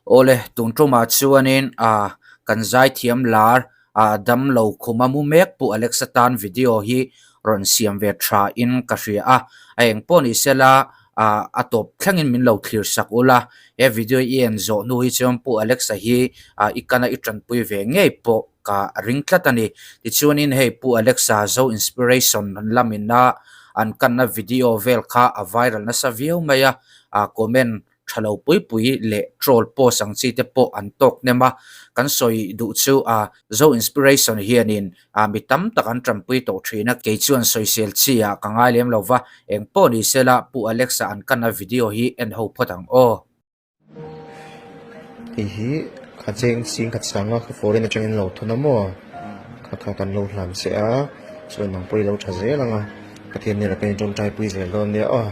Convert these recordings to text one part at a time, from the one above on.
Awle, tun tumah chuanin ah kan zaithiam lar ah damlo khuma mu mek Pu Alexa tan video hi rawn siam ve tha in ka hria a, a eng pawh ni sela ah a tawp thlengin min lo thlir sak ula, he video i en zawh hnu hi chuan Pu Alexa hi ah i kana i tanpui ve ngei pawh ka ring tlat a ni. Tichuanin hei Pu Alexa Zo Inspiration lamina an kanna video vel kha a viral nasa viau mai a, ah comment tha lo pui pui leh troll post ang chi te pawh an tawk hnem a, kan sawi duh chu a Zo Inspiration hianin a mi tam tak an tanpui tawh thin a, kei chuan sawisel chi ah ka ngai lem lo va, eng pawh ni sela Pu Alex-a an kanna video hi en ho phawt ang aw. Hei hi kha cheng sing khat sanga kha foreign atangin lo thun a maw kha kha kan lo hlan che a chuan nang pawh i lo tha zel ang a Pathian nen a kan in tawngtai pui zel dawn nia aw.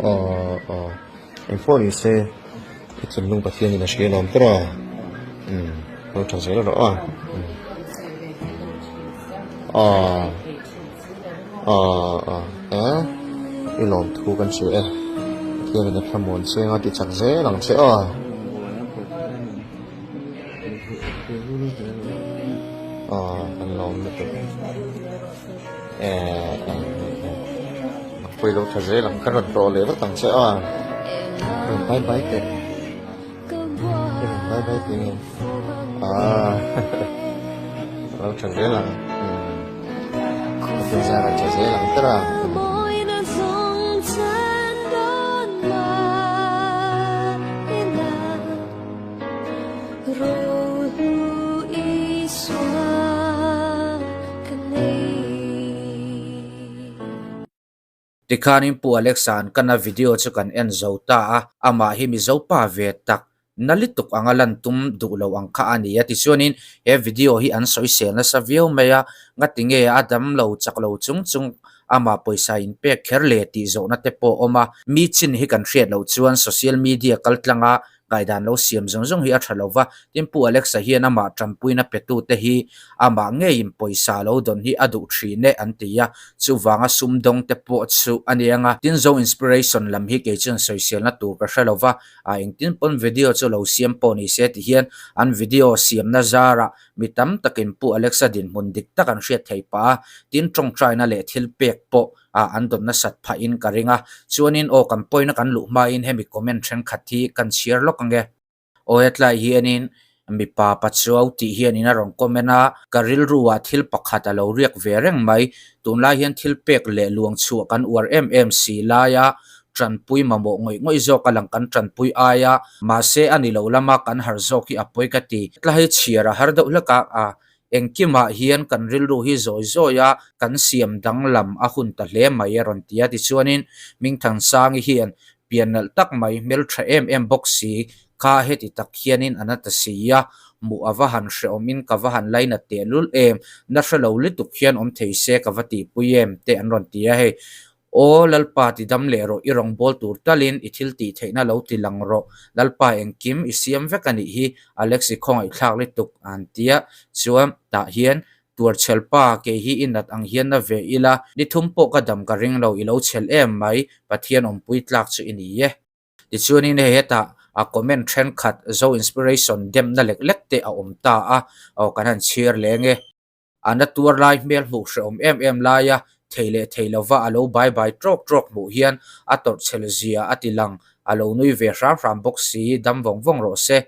Aw aw eng pawh ni se i thinlung Pathian in a hria lawm tawh a umm lo tha zel rawh a aw aw aw e i lawm thu kan hria e Pathian in a thlamuan cheng a ti chak zel ang che aw. Aw kan lawm lutuk e e e pawh ilo tha zel ang ka rawn tlawh leh vek ang che aw rawn bye bye teh rawn bye bye teh nge ah alo tha zel ang umm ka tin zar a tha zel ang tawh a. Tikhanin Pu Alexa an kana video chu kan en zo ta a, amah hi Mizo pa ve tak na lituk anga lan tum duh lo ang kha a ni a. Tichuanin he video hi an sawisel nasa viau mai a, ngatinge a dam lo chak lo chung chung amah pawisa in pek kher le tih zawhna te pawh a awm a. Mi chin hi kan hriat loh chuan social media kaltlanga Ngaidan lo siam zawng zawng hi a tha lo va, tin Pu Alexa hian amah tanpuina petute hi amah ngeiin pawisa lo dawn hi a duh thin e an ti a, chuvanga sumdawng te pawh chu a ni ang a. Tin Zo Inspiration lam hi kei chuan sawiselna tur ka hre lo va, a engtin pawn video chu lo siam pawh ni se ti hian an video siamna zarah mi tam takin Pu Alexa dinhmun dik tak an hriat thei pah a, tin tawngtaina leh thil pek pawh ah an dawn nasat phah in ka ring a, chuanin aw kan pawina kan luh hmain hemi comment thenkhat hi kan chhiar lawk ange. Aw hetlai hianin mipa pachuau tih hianin a rawn comment a, ka rilru ah thil pakhat a lo riak ve reng mai, tunlai hian thil pek leh luang chhuah kan uar em em si laia tanpui mamawh ngawih ngawih zawk a lang kan tanpui aia, mahse a ni lo lama kan harh zawk hi a pawi ka ti, tlai chhiar a har deuh hlek a, ah Engkimah hian kan rilru hi zawi zawi a, kan siam danglam a hun ta hle mai a rawn ti a. Tichuanin Mingthansangi hian pian nalh tak mai, hmeltha em em bawk si kha heti tak hianin a na ta si a, hmuh a va han hrehawmin ka va han lainat tehlul em, na hrelo lutuk hian awm thei se ka va tihpui em te an rawn ti a hei. Aw Lalpa ti dam leh rawh, i rawngbâwl tur talin i thil tih theihna lo ti lang rawh. Lalpa engkim i siam vek a nih hi, Alex i khawngaihthlak lutuk a han ti a. Chuan tah hian tuarchhel pa kei hi i nat ang hian na ve ila, ni thum pawh ka dam ka ring lo, i lo chhel em mai, Pathian awmpui tlak chu i ni e. Tichuanin hei hetah a comment thenkhat Zo Inspiration demna lek lek te a awm ta a, aw kan han chhiar leng e. A na tuar lai hmel hmuh hrehawm em em laia thei leh thei lova a lo bai bai trawk trawk hmuh hian a tawrh chhel zia a ti lang, a lo nui ve hram hram bawk si, dam vawng vawng rawh se.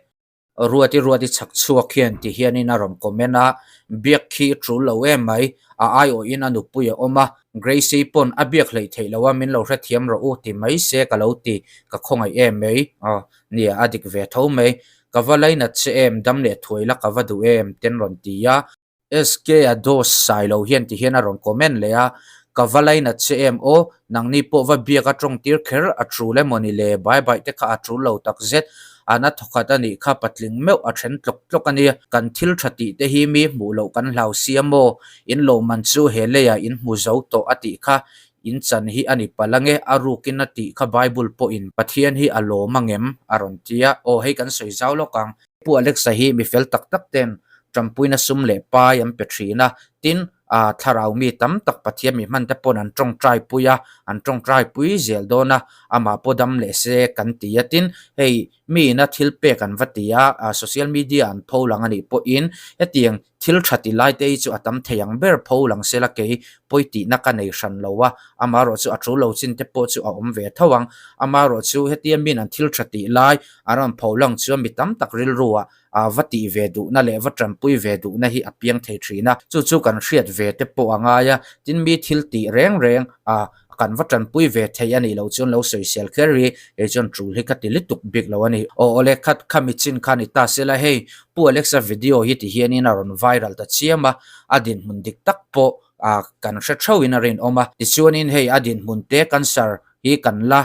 Ruati Ruati chhak chhuak hian ti hianin a rawn comment a, biak khi tul lo em mai, a aiawhin a nupui a awm a, Gracie pawn a biak hleih theih loh a min lo hrethiam rawh u ti mai se ka lo ti, ka khawngaih em mai, aw nia a dik ve tho mai, Ka va lainat che em, dam leh thuai la ka va duh em, ten rawn ti a. SK a dose sai lo hian ti hian a rawn comment leh a, Ka va lainat che em aw, nangni pawh va biak a tawng tir kher a tul emaw ni le, bai baih te kha a tul lo tak zet. A na thawkhat a nih kha patling meuh a then tlawk tlawk a nia. Kan thil tha tih te hi mi hmuh loh kan hlau sia maw? In lawmman chu he leiah in hmu zo tawh a tih kha in chan hi a ni palh ange, a rukin a tih kha Bible pawhin Pathian hi a lawm angem? a rawn ti a. Aw hei kan sawi zau lawk ang. Pu Alexa hi mi fel tak tak ten tanpuina sum leh pai an pe thin a, tin ah thlarau mi tam tak Pathian mi hman te pawn an tawngtai pui a, an tawngtai pui zel dawn a, amah pawh dam leh se kan ti a, tin hei mi ina thil pek an va ti a, ah social media an pho lang a nih pawhin hetiang thil tha ti lai te hi chu a tam thei ang ber pho lang sela kei pawi tihna ka nei hran lo a, amaherawh chu a tul lo chin te pawh chu a awm ve tho ang, amaherawh chu hetia miin an thil tha tih lai an rawn pho lang chuan mi tam tak rilru ah ah va tih ve duhna leh va tanpui ve duhna hi a piang thei thin a, chu chu kan hriat ve te pawh a ngai a, tin mi thil tih reng reng ah kan va tanpui ve thei a nih loh chuan lo sawisel kher hi kei chuan tul hi ka ti lutuk bik lo a ni. Aw awle khat khami chin kha ni ta sela hei Pu Alexa video hi ti hianin a rawn viral ta chiam a, a dinhmun dik tak pawh ah kan hre theuhin a rinawm a, tichuanin hei a dinhmun te cancer hi kan la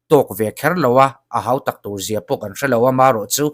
tawk ve kher lo a, a hau tak tur zia pawh kan hre lo a, marawh chu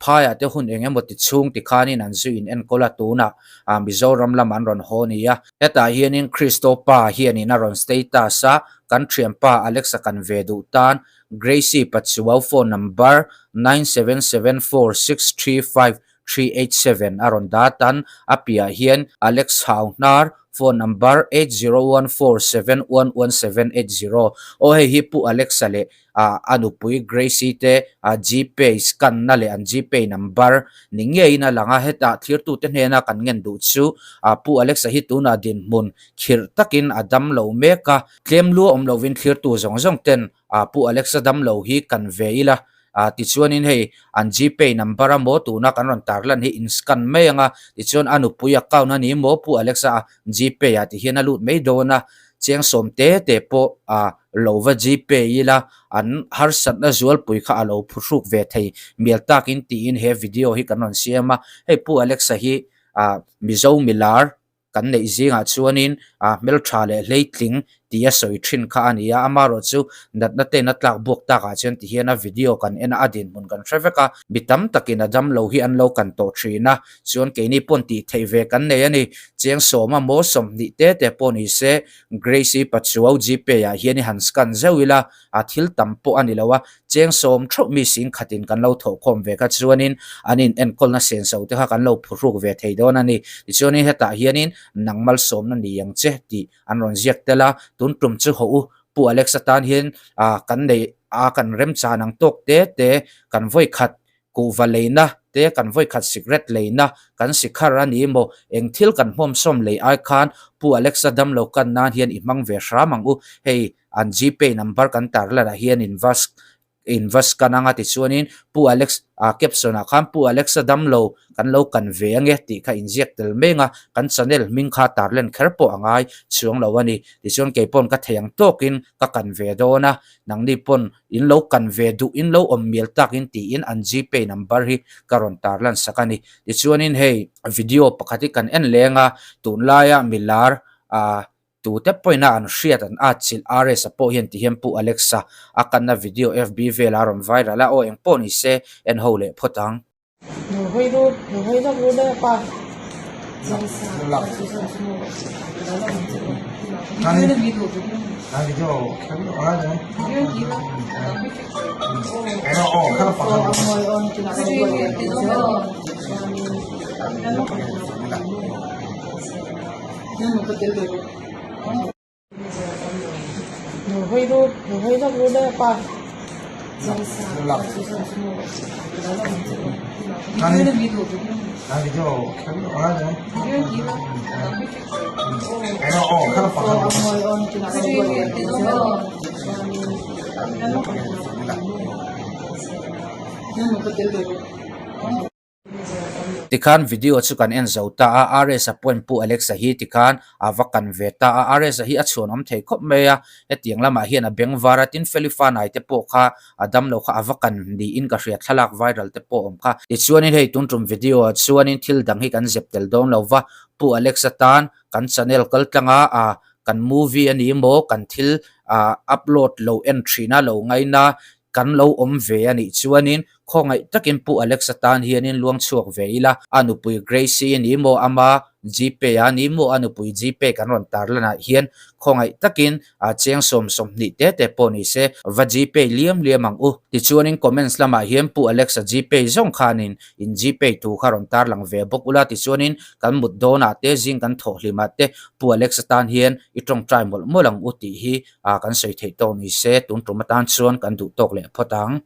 phaiah te hun eng emaw ti chhung ti khanin an zu in enkawl a, tunah ah Mizoram lam an rawn haw ni a. Hetah hianin Christo pa hianin a rawn status a, kan thianpa Alexa kan ve duh tan Gracie Pachuau phone number 9774635387 a rawn dah tan a piah hian Alex Hau Hnar phone number 8014711780 aw hei hi Pu Alexa leh ah a nupui Gracie te ah Gpay scan na leh an Gpay number ni ngeiin a lang a hetah thirtute hnena kan ngen duh chu ah Pu Alexa hi tunah dinhmun khirh takin a dam lo mek a tlem lua awm lovin thlirtu zawng zawng ten ah Pu Alexa dam lo hi kan ve ila Ah tichuanin hei an Gpay number a maw tuna kan rawn tarlan hi in scan mai ang a, tichuan a nupui account a ni maw Pu Alexa a Gpay ah tihian a lut mai dawn a, cheng sawm te te pawh ah lo va Gpay ila an harsatna zualpui kha a lo phuhruk ve thei mial takin tiin he video hi kan rawn siam a, hei Pu Alexa hi ah Mizo milar Kan neih zingah chuanin ah hmeltha leh hleitling tih a sawi thin kha a ni a, amaherawh chu natna ten a tlak buak takah chuan ti hian a video kan en a, a dinhmun kan hre vek a, mi tam takin a damlo hi an lo kan tawh thin a, chuan keini pawn tih theih ve kan nei a ni, cheng sawma maw 20 te te pawh ni se Grace-i Pachuau Gpay ah hian i han scan zeuh ila a thil tam pawh a ni lo a, cheng sawm theuh mi sing khatin kan lo thawhkhawm ve kha chuanin an in enkawlna senso te kha kan lo phuhruk ve thei dawn a ni. Tichuanin hetah hianin nang malsawmna ni ang che tih an rawn ziak tel a, tun tum chu hawh u Pu Alex atan hian ah kan neih a kan remchan ang tawk te te kan vawi khat Kuhva leina te kan vawikhat sikret leina kan sikhar a ni maw? Eng thil kan hmawmsawm lei ai khan Pu Alexa damlo kan nan hian i hmang ve hram ang u. Hei an Gpay number kan tarlan ah hian in va in va scan anga tichuanin Pu Alex ah caption ah khan Pu Alexa damlo kan lo kan ve ange tih kha inziak tel meng a, kan channel hming kha tarlan kher pawh a ngai chhuang lo a ni. Tichuan keipawn ka thei ang tawkin ka kan ve dawn a, nangni pawn In lo kan ve duh in lo awm mial tak in tiin an Gpay number hi ka rawn tarlan sak a ni. Tichuanin hei video pakhat hi kan en leng a, tunlaia milar ah tute pawhin a an hriat an atchilh RS a pawh hian ti hian Pu Alexa a kanna video FB velah a rawn viral a, aw engpawh ni se en ho leh phawt ang. Tikhan video chu kan en zo ta a, RS-a pawhin Pu Alex-a hi tikhan a va kan ve ta a, RS-a hi a chhuanawm thei khawp mai a, hetiang lamah hian a beng var a, tin Feli Fanai te pawh kha a dam lo kha a va kan niin ka hria, thlalak viral te pawh awm kha. Tichuanin hei tun tum video ah chuanin thil dang hi kan zep tel dawn lo va, Pu Alex-a tan kan channel kal tlanga a kan movie a ni maw, kan thil ah upload lo en thin a lo ngaina, Kan lo awm ve a nih chuanin Khawngaih takin Pu Alex-a tan hianin luang chhuak ve ila, a nupui Grace-i ni maw ama Gpay a ni maw a nupui Gpay kan rawn tarlanah hian khawngaih takin a cheng sawm 20 te te pawh ni se va Gpay liam liam ang u. Tichuanin comments lamah hian Pu Alex-a Gpay zawng khanin in Gpay thu kha rawn tarlang ve bawk ula tichuanin kan mut dawnah te zing kan thawh hlimah te Pu Alex-a tan hian i tawngtai mawlh mawlh ang u tih hi kan sawi theih tawk ni se tun tum atan chuan kan duh tawk leh phawt ang.